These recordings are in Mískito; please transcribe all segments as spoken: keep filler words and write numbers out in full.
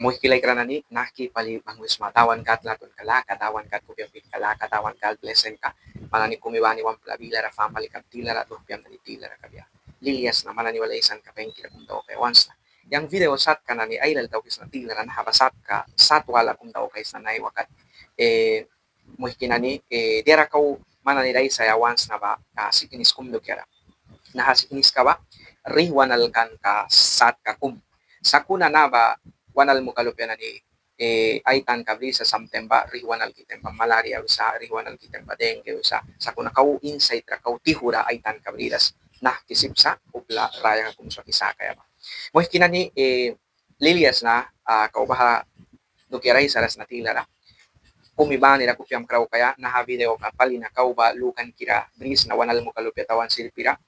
Muihki laikra nani, nahki pali banghwisma Dawan Gâd latwanka laka, Dawan Gâd kupia pitka laka, Dawan Gâd blesinka man nani kumi bani wamtla bilara, famali kat tilara, luhpiam nani tilara kabia. Lilia sna man nani wal aisanka painkira kum daukaia want sna. Yang video satka nani ailal daukisna tilara, naha ba satka sat wala kum daukaisna naiwa kat. Muihki nani, diara kau man nanira aisaia want sna ba siknis kum dukiara. Naha sikniska ba rih wan alkanka satka kum. Sakuna na ba wan almuka lupia nani ai tanka brisa, samtaim ba rih wan alki taim ba malaria wisa, rih wan alki taim ba dengue wisa. Sakuna kau insaitra kau tihura ai tanka briras, nahki sip sa upla rayaka kum swaki sakaia ba. Muihki nani, lilia sna kau baha dukiara aisaras sna tilara. Kumi banira kupiam kraukaia, naha videoka pali na kau ba lukankira brisna wan almuka lupia tawan sirpira.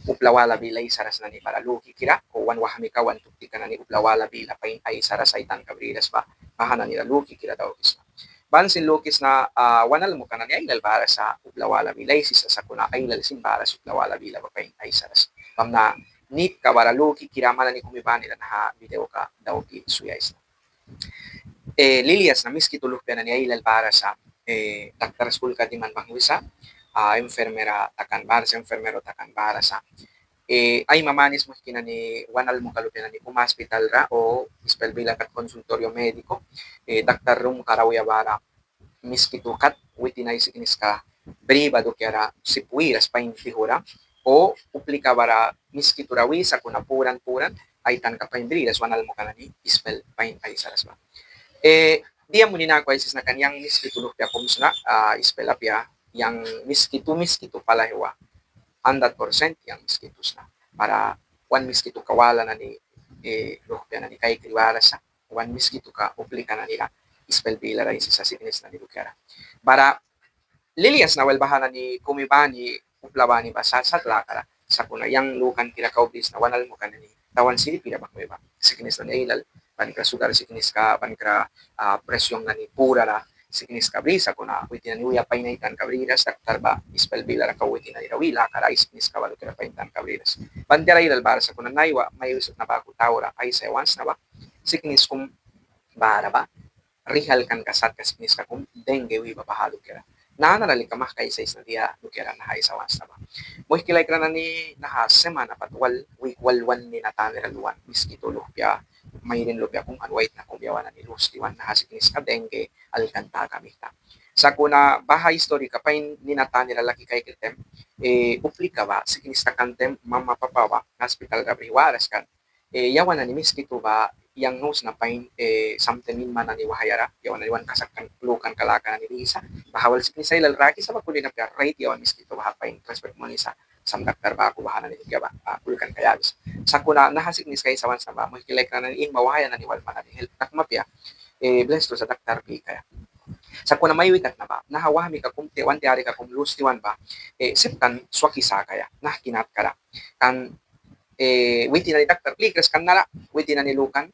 Upla wala bila aisaras nani bara lukikira, o wan wahmika wan tuktika nani upla wala bila pain aisaras ai tanka briras ba, baha nanira lukikira daukisna. Ban sin lukisna wan almuka nani ailal bara sa upla wala bila aisisa, sakuna ailal sin bara sa upla wala bila ba pain aisaras. Bamna nitka bara lukikira man nani kumi banira naha videoka dauki swiaisna. Lilia sna Miskitu luhpia nani ailal bara sa, daktar skulka diman banghwisa, enfermera takan bara sa, enfermero takan bara sa. Aima manis muihki nani wan almuka lupia nani kum aspitalra o ispel bila kat consultorio médico, daktar rumkara auya bara Miskitu kat witin ai sikniska bri ba dukiara sip wiras pain tihura, o uplika bara Miskitura wisa kuna puran puran ai tanka pain briras wan almuka nani ispel pain aisaras ba. Dia muni naku aisisna kan yang Miskitu luhpia kum sna, ispel apia yang Miskitu Miskitu pali aihwa, handat porsent yang Miskitu sna. Bara wan Miskituka wala nani luhpia nani kaikri bara sa wan Miskituka uplika nanira ispel bilara aisisa siknis nani dukiara. Bara lilia sna wel baha nani kumi bani upla bani ba sat sat lakara. Sakuna yang lukankira kau brisna wan almuka nani tawan sirpira banghwi ba siknis nani ailal, bankra sugar sikniska, bankra presión nani purara sikniska brisa, kuna witin nani uya pain ai tanka briras, daktar ba ispel bilara kau witin nanira wi lakara ai sikniska ba dukiara pain tanka briras. Ban diara ailal bara sa, kuna naiwa mai wisna baku taura aisaia want sna ba siknis kum bara ba rih alkanka satka sikniska kum dengue wi ba baha dukiara. Nanara lika mahka aisaisna dia dukiara naha aisa want sna ba. Muihki laikra nani, naha semana pat wal wik wal wan nina tanira luan Miskitu luhpia, mairin lupia kum an waitna kum yawan nani lus tiwan naha sikniska dengue alkan taka mihta. Sakuna baha istorika pain nina tanira laki kaikri taim, uplika ba siknis takan taim mama papa ba aspitalra brih waras kan. Yawan nani Miskitu ba yang nu sna pain, samtaim inma nani wahayara yawan nani wan kasak kan lukanka laka nani brisa. Baha wal siknis ailal rakisa ba kulina apia, rait, yawan Miskitu baha pain respect munisa. Sam daktar baku baha nani dukia ba kulkanka yabisa. Sakuna naha sikniska aisa want sna ba muihki laikra nani, inma wahaya nani wal man nani help takma apia. Blestu sa daktar plikaia. Sakuna mai wi katna ba naha wahmika kum, wan tiarika kum lus tiwan ba sip kan swaki sakaia nahki natkara. Kan witin nani daktar plikras kan nara, witin nani lukan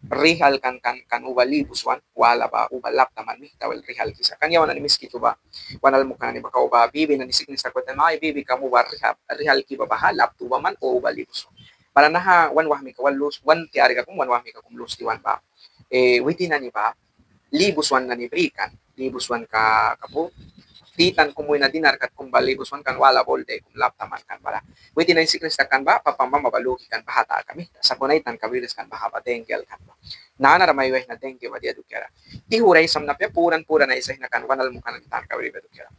rih alkan kan, kan uba li bus wan, wala ba uba lapta man mihta wel rih alkisa. Kan yawan nani Miskitu ba wan almuka nani ba kau ba bibi nani siknis takuya taim, ai bibikam uba rih alki ba baha lapta uba man o uba li bus wan. Bara naha wan wahmika wal lus, wan tiarika kum wan wahmika kum lus tiwan ba witin nani ba li bus wan nani brikan, li bus wan ka kapu titan kum wina dinar kat kum ba li bus wan kan, wala bol de kum lapta man kan. Bara witin nani siknis takan ba papa mama ba luki kan baha taka mihta. Sakuna ai tanka briras kan baha ba dengue alkan ba. Nanara mai wihna dengue ba dia dukiara. Tihura aisamna apia, puran puran aisaisna kan wan almuka nani tanka bri ba dukiara.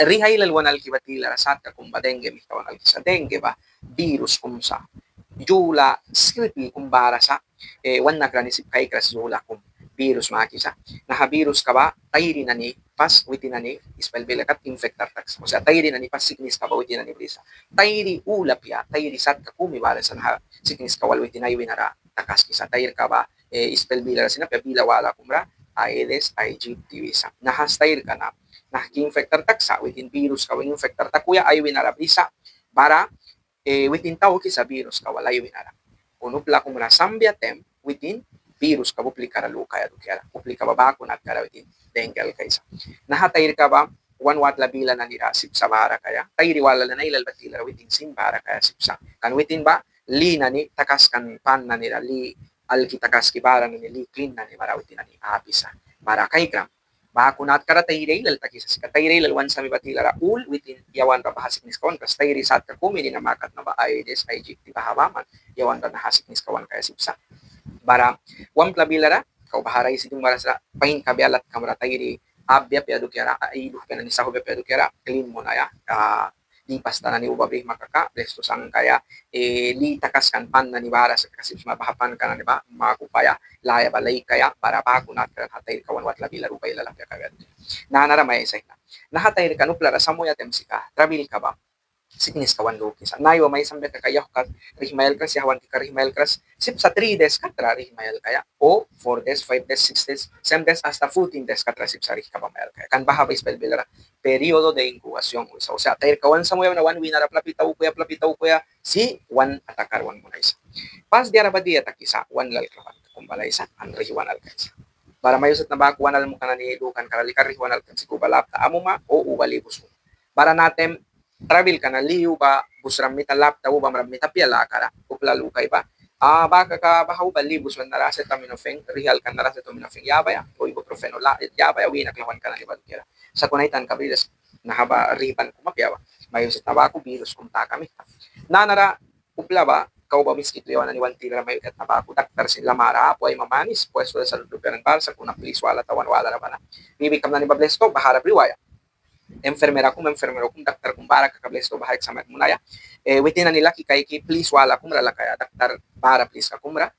Rih ailal wan alki ba tilara satka kum ba dengue mihta wan alkisa. Dengue ba virus kum sa. Yula sirpi kum bara sa, wan nakra ni sip kaikras yula kum. Virus makisa. Naha viruska ba tairi nani pas witin nani ispel bila kat infectar taksa. O sea, tairi nani pas sikniska ba witin nani brisa. Tairi ula apia, tairi satka kumi bara sa naha sikniska wal witin ai winara takaskisa. Tairka ba ispel bilara sin apia, bila wala kumra Aedes aegypti wisa. Naha tairka na nahki infectar taksa, witin viruska win infectar takuya ai winara brisa. Bara witin taukisa viruska wal ai winara. Kuna upla kumra sambia taim witin viruska ba uplikara lukaia dukiara. Uplika ba baku natkara witin dengue alkaisa. Naha tairka ba wan watla bila nanira sip sa bara kaia. Tairi wala nani ailal ba tilara witin sin bara kaia sip sa. Kan witin ba li nani takaskan pan nanira li alki takaski bara nani, li klin nani bara witin nani apisa. Bara kaikram, baku natkara tairi ailal takisa sika, tairi ailal wan sami ba tilara ul witin yawan ra baha sikniska wankas, tairi satka kumi nina makat na ba aidis, aijikti baha baman yawan ra naha sikniska wankaia sip sa. Bara wamtla bilara kau bahara aisi dum bara sra pain kabia latkam ra tairi apbia apia dukiara, ai dukia nani sauhbia apia dukiara klin munaia. Di pasta nani uba brihma kaka blestu sa, ankaia li takaskan pan nani bara sa kaka sip sma, baha panka nani ba makupaia, laya ba laikaia, bara baku natkara naha tairka wan watla bilara uba ailal apia kabia dukia. Nanara mai aisakna, naha tairka uplara samuya taim sika trabilka ba sikniska wan lukisa. Naiwa mai sambia kaka yauhka rih mai alkras, yauhwanka rih mai alkras, sip sa three days katra rih mai alkaia, o four days, five days, six days, seven days, hasta fourteen days katra sip sa rihka ba mai alkaia. Kan baha ba ispel bilara periodo de incubación wisa. O sea, tairka wan samuya na wan winara plapi taukuya, plapi taukuya, si wan atakar wan munaisa. Pas diara ba dia takisa, wan lalkra wan kum balaisa, an rih wan alkaisa. Bara mai wisatna baku wan almuka nani lukanka ra lika rih wan alkan sika uba lapta amuma o uba li bus. Bara natem trabilka na li uba busram mita, lapta ubamram mita apia lakara, upla lukaia ba. Baha kaka baha uba li bus wan nara acetaminofén, rih alkan nara acetaminofén yabaia o ibuprofeno yabaia, wina klahwanka nani ba dukiara. Sakuna ai tanka briras naha ba rih ban kum apia ba. Mai wisatna baku virus kum taka mihta. Nanara upla ba kau ba miskitu yawan nani wan tilara mai wisatna baku daktar sin lamara apu ai mamanis, puesto de salud lupia nani bara, sakuna plis wala tawan walara ba na bibikam nani ba blestu bahara briwaia. Enfermera kum, enfermero kum, daktar kum bara kaka blestu baha examen munaia. Witin nani laki kaiki plis wala kum ra lakaia, daktar bara pliska kum ra,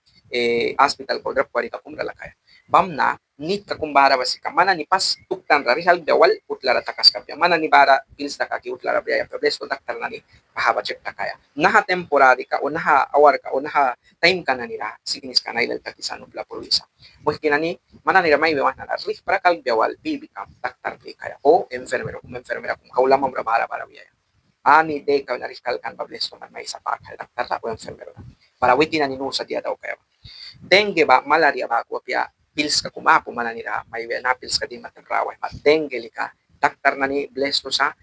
aspital kau drap kwarika kum ra lakaia. Bamna nitka kum bara ba sika man nani pas tuktan ra rih alkbia wal utlara takaskapia, man nani bara pils dakaki utlara briaia apia, blestu daktar nani baha ba chek takaia. Naha temporadika o naha awarka o naha taimka nani ra sikniska na ailal takisa, upla pruisa. Muihki nani, man nani ra mai wi wahna na rih prak alkbia wal bibikam daktar plikaia o enfermero kum, enfermera kum kau lamamra bara bara wiaia. Ani deka wina rih kalkan ba blestu man mai sapa kaia, daktar ra o enfermero ra. Bara witin nani nu sa dia daukaia ba. Dengue ba, malaria baku apia pilska kum apu, man nani ra mai wiaia na pilska diman taim ra wahma. Dengue lika daktar nani blestu sa,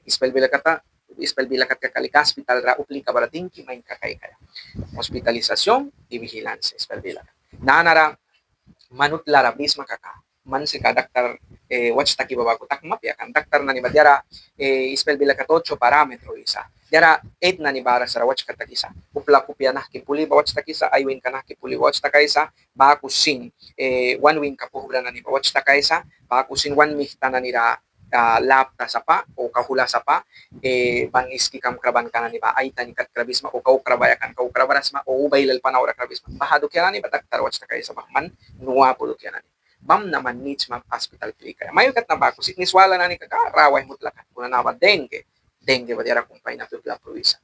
ispel bila kat, ispel bila kat kaka lika aspital ra uplika bara dingki main kakaikaia. Hospitalización y vigilancia ispel bila kat. Nanara man utlara brisma kaka man sika daktar wach taki ba baku takma apia. Kan daktar nani ba diara ispel bila kat ocho parámetro wisa. Diara et nani bara sara wach kat takisa. Upla kupia nahki puli ba wach takisa, ai winka nahki puli ba wach takaisa, baku sin wan winka puhbra nani ba wach takaisa, baku sin wan mihta nani ra lapta sapa o kauhla sapa, ban iski kam krabanka nani ba aitani kat krabisma o kau krabaia kan kau krabras sma o uba ailal panaura krabisma. Baha dukia nani ba daktar wach takaisa, baha man nu apu dukia nani. Bamna man nit sma aspital plikaia. Mai wi kat na baku siknis wala nani kaka ra wai mutlak kat, kuna na ba dengue. Dengue ba diara kum pain apia, upla pruisa.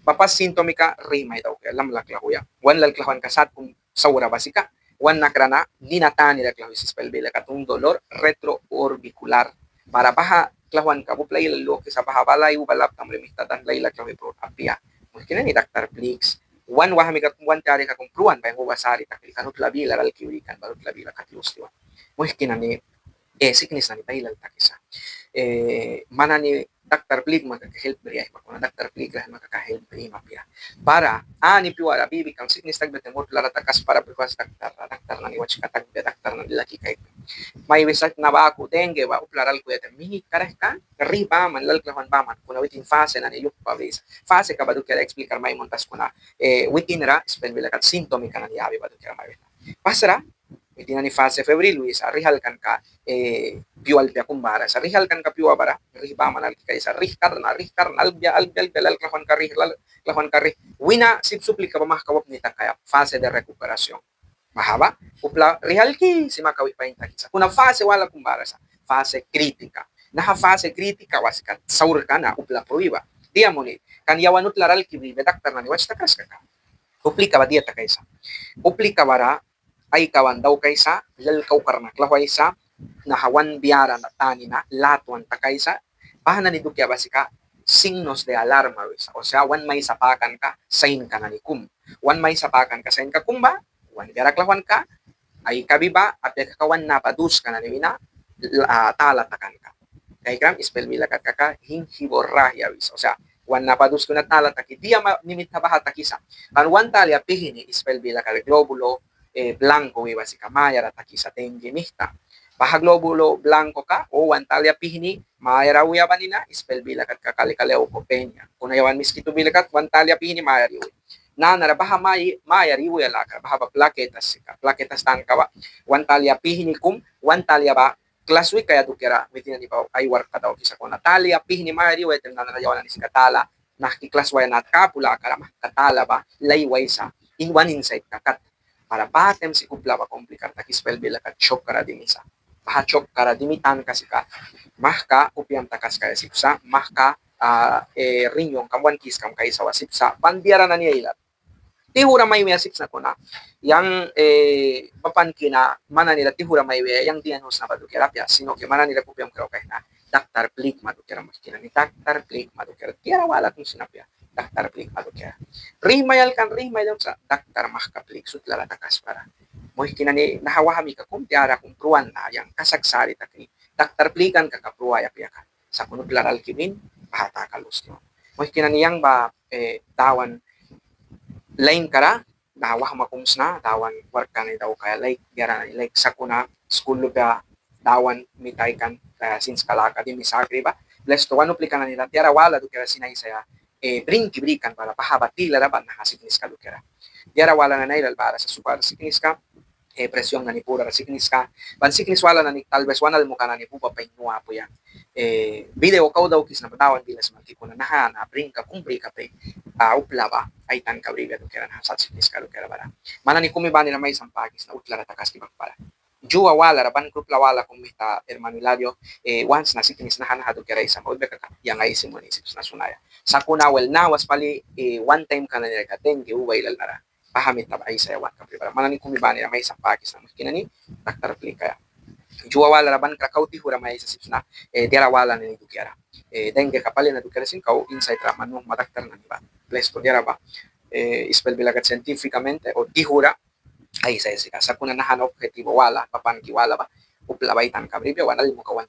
Ba pas sintomika rih mai daukaia, lamlak klauhia. Wan lal klauhwanka sat kum saura ba sika, wan nakra na nina tanira klauhwisa, ispel bila kat un dolor retroorbicular. Bara baha klauhwanka ba upla ailal lukisa, baha ba lai uba laptam ra mihta dan laila klauhi prut apia. Muihki nani, daktar pliks. Wan wahmika kum, wan tiarika kum pruan ba yang uba sari takri kan utla bilara alki brikan bara utla bila kat lus tiwan. Muihki nani, siknis nani ba ailal takisa. Man nani daktar plikma kaka help briaia ba, kuna daktar plikras ma kaka help brima apia. Bara ani piuara bibikam siknis takbia taim utlara takaskpara brihwas daktar ra, daktar nani wachka takbia, daktar nani laki kaikbia. Mai wisatna baku dengue ba uplara alkuya taim minit karahka rih baman, lal klauhwan baman, kuna witin fase nani yumhpa brisa. Faseka ba dukiara explicar mai munras, kuna witin ra ispel bila kat sintomika nani yabi ba dukiara mai wisna. Pasra witin nani fase febril wisa, rih alkanka piua alpia kum bara sa, rih alkanka piua bara rih baman alki kaisa, rih karna, rih karna, alkbia, alkbia, alkbia, lal klauhwanka rih, lal klauhwanka rih, wina sip sa uplika ba mahka wapni takaia, fase de recuperación. Baha ba upla rih alki si makawi pain takisa, kuna fase wala kum bara sa, fase crítica. Naha fase crítica ba sika saurka na upla prui ba. Dia muni, kan yawan utlara alki bribia daktar nani wach takras kaka. Uplika ba dia takaisa. Uplika bara aikaban daukaisa, lal kau karna klauhwaisa, naha wan biara na tanina latwan takaisa. Baha nani dukia ba sika signos de alarma wisa. O sea, wan maisa pakanka sainka nani kum. Wan maisa pakanka sainka kum ba wan biara klauhwanka aikabi ba apia kaka wan napa duska nani wina tala takanka. Kaikram, ispel bila kat kaka gingivorragia wisa. O sea, Wan napa duski una tala taki dia ma ni mita baha takisa. Kan wan talia pihni ispel bila kat glóbulo blanco wi ba sika mayara takisa dengue mita. Baha glóbulo blanco ka o wan talia pihni mayara wi ba nina ispel bila kat ka kali ka leucopenia. Kuna yawan miskitu bila kat wan talia pihni mayara wi. Nanara baha mayara wi lakara baha ba plaquetas sika. Plaquetas tanka ba wan talia pihni kum wan talia ba klaswi kaia dukiara witin nani ba ai warka daukisa kuna talia pihni mayara wi taim nanara yawan nani sika tala nahki klaswaia natka apu lakara mahka tala ba laiwaisa in wan insait ka kat. Bara ba taim sika upla ba complicar takisa ispel bila kat chokkara dimisa. Baha chokkara dimi tanka sika mahka kupiam takaskaia sip sa, mahka riñón kam wan kiskam kaisa wa sip sa. Ban diara nani ailal tihura mai wiaia sip sna kuna yang bapan kina man nanira tihura mai wiaia yang dia nu sna ba dukiara apia, sino que man nanira kupiam kraukaia na daktar plikma dukiara, muihki nani, daktar plikma dukiara. Tiara wala kum sin apia daktar plikma dukiara. Rih mai alkan rih mai daukisa daktar mahka plik sut lala takaskpara. Muihki nani, naha wahmika kum tiara kum pruan na yang kasak sari takni daktar plikan kaka pruaia apia kan. Sakuna uplara alki brin baha taka lus nu. Muihki nani, yang ba Dawan lainkara naha wahma kum sna Dawan warka nani daukaia laik, diara nani laik sakuna skul lupia Dawan mita aikan sinska laka dimi sakri ba. Blestu wan uplika nanira tiara wala dukiara sin aisaia brinki brikan bara baha ba tilara ba naha sikniska dukiara. Diara wala nani ailal bara sa, sukar sikniska, presión nani purara sikniska, ban siknis wala nani tal vez wan almuka nani uba pain nu apu yang video kau daukisna ba Dawan bila smalki kuna naha na brinka kum bri kapai upla ba ai tanka bribia dukiara naha sat sikniska dukiara bara. Man nani kumi banira maisa pakisna utlara takaski bangh bara. Yua walara ban kra upla wala kum mihta hermano Hilario, want sna siknis naha naha dukiara aisama wibia kaka yang aisi muni sip sna sunaia. Sakuna wel nawas pali wan taimka nanira ka dengue uba ailal nara baha mihta ba aisaia want kapri bara. Man nani kumi banira maisa pakisna, muihki nani, daktar plikaia. Yua walara ban kra kau tihura mai aisa sip sna diara wala nani dukiara. Dengueka pali na dukiara sin kau insaitra man nuhma daktar nani ba. Blestu diara ba ispel bila kat científicamente o tihura aisaia sika. Sakuna naha na objetivo wala, bapanki wala ba upla ba ai tanka bribia wan almuka wan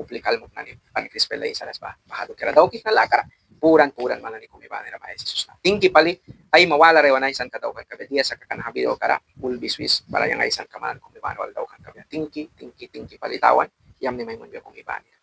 uplika almuk nani ban kra ispel aisaras ba. Baha dukiara daukisna lakara puran puran man nani kumi banira mai aisi susna. Tingki pali taim walara yawan aisanka daukan kabia, dia sa kaka naha videokara ulbi swis bara yang aisanka man nani kumi banira wal daukan kabia. Tingki, tingki, tingki pali Dawan yamni mai munbia kumi banira.